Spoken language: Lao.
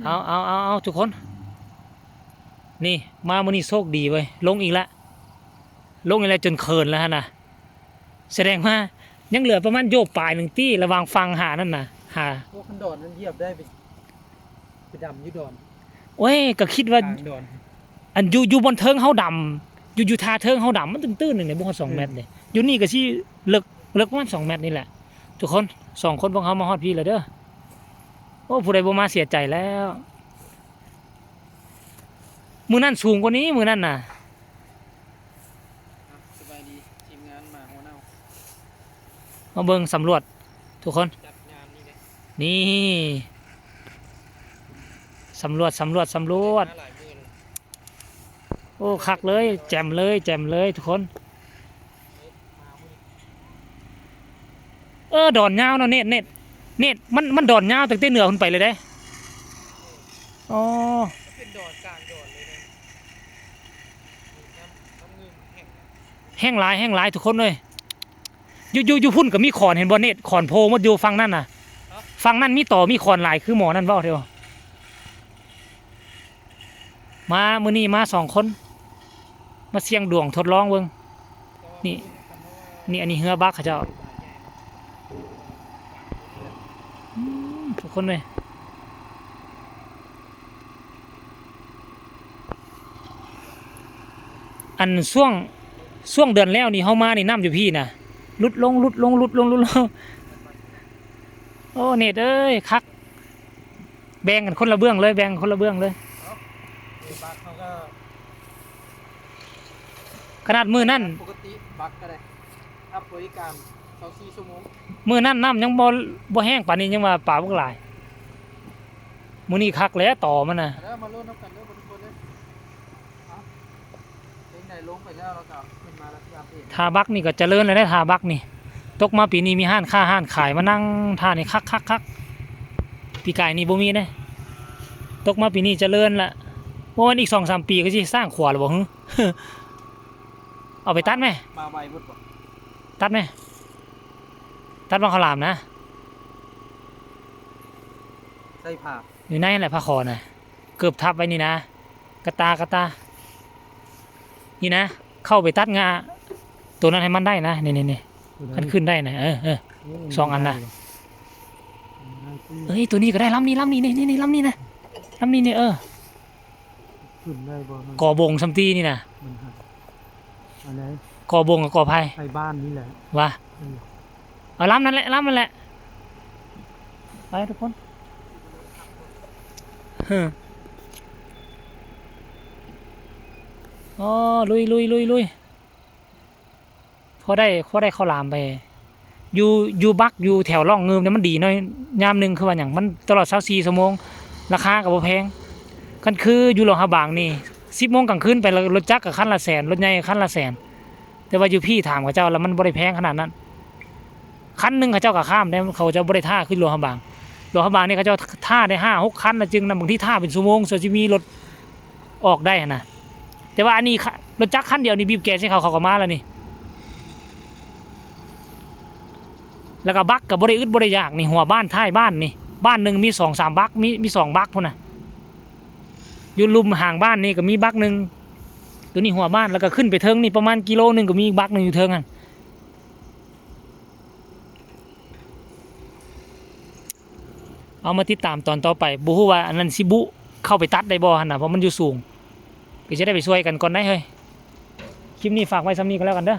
ເອົາ ເອົາ ເອົາ ເອົາ ທຸກຄົນ ນີ້ ມາມື້ນີ້ໂຊກດີເວີຍ ລົງອີກແລ້ວ ລົງອີກແລ້ວ ຈົນເຂີນແລ້ວຫັ້ນນະ. ສະແດງວ່າຍັງເຫຼືອປະມານໂຍບປາຍໜຶ່ງຕິ ລະຫວ່າງຝັ່ງຫານັ້ນນະ ຫາ ໂອ້ ຄັນດອນນັ້ນຢຽບໄດ້ໄປ ໄປດຳຢູ່ດອນ. ໂອ້ຍ ກໍຄິດວ່າ ກາງດອນ ອັນຢູ່ ຢູ່ບ່ອນເທິງເຮົາດຳ ຢູ່ ຢູ່ທ່າເທິງເຮົາດຳ ມັນຕື້ນໆ ນີ້ ບໍ່ຮອດສອງແມັດເດ້. ຢູ່ນີ້ກໍຊິເລິກ ເລິກປະມານສອງແມັດນີ້ແຫຼະ ທຸກຄົນ. ສອງຄົນພວກເຮົາມາຮອດພີ້ແລ້ວເດີ. ໂອ້ ຜູ້ໃດບໍ່ມາເສຍໃຈແລ້ວ. ມື້ນັ້ນສູງກວ່ານີ້ ມື້ນັ້ນນະ. ສະບາຍດີ ທີມງານໝາຫົວເນົ່າ ມາເບິ່ງສຳຫຼວດທຸກຄົນ. ຈັດງານນີ້ເດ້ ນີ້ ສຳຫຼວດ ສຳຫຼວດ ສຳຫຼວດ. ໂອ້ ຄັກເລີຍ ແຈ່ມເລີຍ ແຈ່ມເລີຍທຸກຄົນ. ເອີ ດອນຍາວເນາະ ເນດ ເນດ ເນດ ມັນ ມັນດອນຍາວຕັ້ງແຕ່ເໜືອຂຶ້ນໄປເລີຍເດ້. ອໍ ເປັນດອນກາງດອນເລີຍນະ. ແຫ້ງຫຼາຍ ແຫ້ງຫຼາຍທຸກຄົນເອີຍ. ຢູ່ ຢູ່ ຢູ່ພຸ້ນກໍມີຂອນ ເຫັນບໍ່ເນດ ຂອນໂພໝົດຢູ່ຝັ່ງນັ້ນນະ. ຝັ່ງນັ້ນມີຕໍມີຂອນຫຼາຍຄືໝໍນັ້ນເວົ້າເດ້. ມາມື້ນີ້ມາສອງຄົນ ມາສ່ຽງດວງທົດລອງເບິ່ງ. ນີ້ ນີ້ ອັນນີ້ເຮືອບັກເຂົາເຈົ້າ. ອືມ ທຸກຄົນເອີຍ ອັນຊ່ວງ ຊ່ວງເດືອນແລ້ວນີ້ເຮົາມານີ້ ນ້ຳຢູ່ພີ້ນະ ຫຼຸດລົງ ຫຼຸດລົງ ຫຼຸດລົງ ຫຼຸດລົງ. ໂອ້ ເນດເອີຍ ຄັກ. ແບ່ງກັນຄົນລະເບື້ອງເລີຍ ແບ່ງຄົນລະເບື້ອງເລີຍ. ເນດບັກເຮົາກໍ ຂະໜາດມື້ນັ້ນ ປົກກະຕິບັກກໍໄດ້ ຮັບບໍລິການຊາວສີ່ຊົ່ວໂມງ. ມື້ນັ້ນນ້ຳຍັງບໍ່ ບໍ່ແຫ້ງປານນີ້ ຍັງວ່າປາບັກຫຼາຍ. ມື້ນີ້ຄັກແລ້ວ ຕໍ່ມັນນະ. ເດີ ມາລຸ້ນນຳກັນເດີທຸກຄົນເດີ. ເອົາ ເປັນໃດ ລົງໄປແລ້ວ ແລ້ວກໍຂຶ້ນມາແລ້ວຊິອັບເດດ. ທ່າບັກນີ້ກໍຈະເລີນແລ້ວເດ້ ທ່າບັກນີ້ ຕົກມາປີນີ້ມີຮ້ານຄ້າຮ້ານຂາຍ ມານັ່ງທ່ານີ້ຄັກໆໆ. ປີກາຍນີ້ບໍ່ມີເດ້ ຕົກມາປີນີ້ຈະເລີນລະ. ບໍ່ແມ່ນອີກສອງສາມປີກໍຊິສ້າງຂົວແລ້ວບໍ່ຫື? ເອົາໄປຕັດແມ ມາໄວໂພດບໍ່? ຕັດແມ ຕັດບັກເຂົ້າຫຼາມນະ. ໃສ່ຜ້າ ຢູ່ໃນຫັ້ນແຫຼະ ຜ້າຂໍນະ ເກີບທັບໄວ້ນີ້ນະ. ກະຕ່າ ກະຕ່າ ນີ້ນະ ເຂົ້າໄປຕັດງາໂຕນັ້ນໃຫ້ມັນໄດ້ນະ. ນີ້ໆໆ ຄັນຂຶ້ນໄດ້ນະ ເອີ ເອີ ສອງອັນນະ. ເອີຍ ໂຕນີ້ກໍໄດ້ ລຳນີ້ ລຳນີ້ ນີ້ໆ ລຳນີ້ນະ ລຳນີ້ນີ້ ເອີ. ຂຶ້ນໄດ້ບໍ່? ກອບົງຊຳຕີນີ້ນະ ມັນຫາ ອັນໃດ ກອບົງກັບກອໄຜ່ ໄທບ້ານນີ້ແຫຼະ ວ່າ ເອີ ເອົາລຳນັ້ນແຫຼະ ລຳນັ້ນແຫຼະ. ໄປທຸກຄົນ ເອີ ອໍ ລຸຍໆໆໆ. ພໍໄດ້ ພໍໄດ້ເຂົ້າຫຼາມໄປ. ຢູ່ ຢູ່ບັກ ຢູ່ແຖວລ່ອງງື່ມນີ້ມັນດີໜ້ອຍ ຍາມໜຶ່ງ ຄືວ່າຫຍັງ ມັນຕະຫຼອດຊາວສີ່ຊົ່ວໂມງ ລາຄາກໍບໍ່ແພງ. ຄັນຄືຢູ່ຫຼວງພະບາງນີ້ ສິບໂມງກາງຄືນໄປ ລົດຈັກກໍຄັນລະແສນ ລົດໃຫຍ່ກໍຄັນລະແສນ. ແຕ່ວ່າຢູ່ພີ້ຖາມເຂົາເຈົ້າແລ້ວ ມັນບໍ່ໄດ້ແພງຂະໜາດນັ້ນ. ຄັນໜຶ່ງເຂົາເຈົ້າກໍຂ້າມໄດ້ ເຂົາເຈົ້າບໍ່ໄດ້ຖ້າຄືຫຼວງພະບາງ. ຫຼວງພະບາງນີ້ເຂົາເຈົ້າຖ້າໄດ້ຫ້າຫົກຄັນລະຈຶ່ງນຳ ບາງທີຖ້າເປັນຊົ່ວໂມງ ເຂົາຊິມີລົດອອກໄດ້ຫັ້ນນະ. ແຕ່ວ່າອັນນີ້ ລົດຈັກຄັນດຽວນີ້ບີບແກໃສ່ເຂົາ ເຂົາກໍມາແລ້ວນີ້. ແລ້ວກໍບັກກໍບໍ່ໄດ້ອຶດບໍ່ໄດ້ຢາກນີ້ ຫົວບ້ານທ້າຍບ້ານນີ້ ບ້ານໜຶ່ງມີສອງສາມບັກ ມີ ມີສອງບັກພຸ້ນນະ. ຢູ່ລຸ່ມຫາງບ້ານນີ້ກໍມີບັກໜຶ່ງ ໂຕນີ້ຫົວບ້ານ ແລ້ວກໍຂຶ້ນໄປເທິງນີ້ປະມານກິໂລໜຶ່ງ ກໍມີອີກບັກໜຶ່ງຢູ່ເທິງຫັ້ນ. ເອົາມາຕິດຕາມຕອນຕໍ່ໄປ ບໍ່ຮູ້ວ່າອັນນັ້ນຊິບຸເຂົ້າໄປຕັດໄດ້ບໍ່ຫັ້ນນະ ເພາະມັນຢູ່ສູງ. ກໍຈະໄດ້ໄປຊ່ວຍກັນກ່ອນໄດ໋ເຮີ້ຍ. ຄລິບນີ້ຝາກໄວ້ສ່ຳນີ້ກໍແລ້ວກັນເດີ.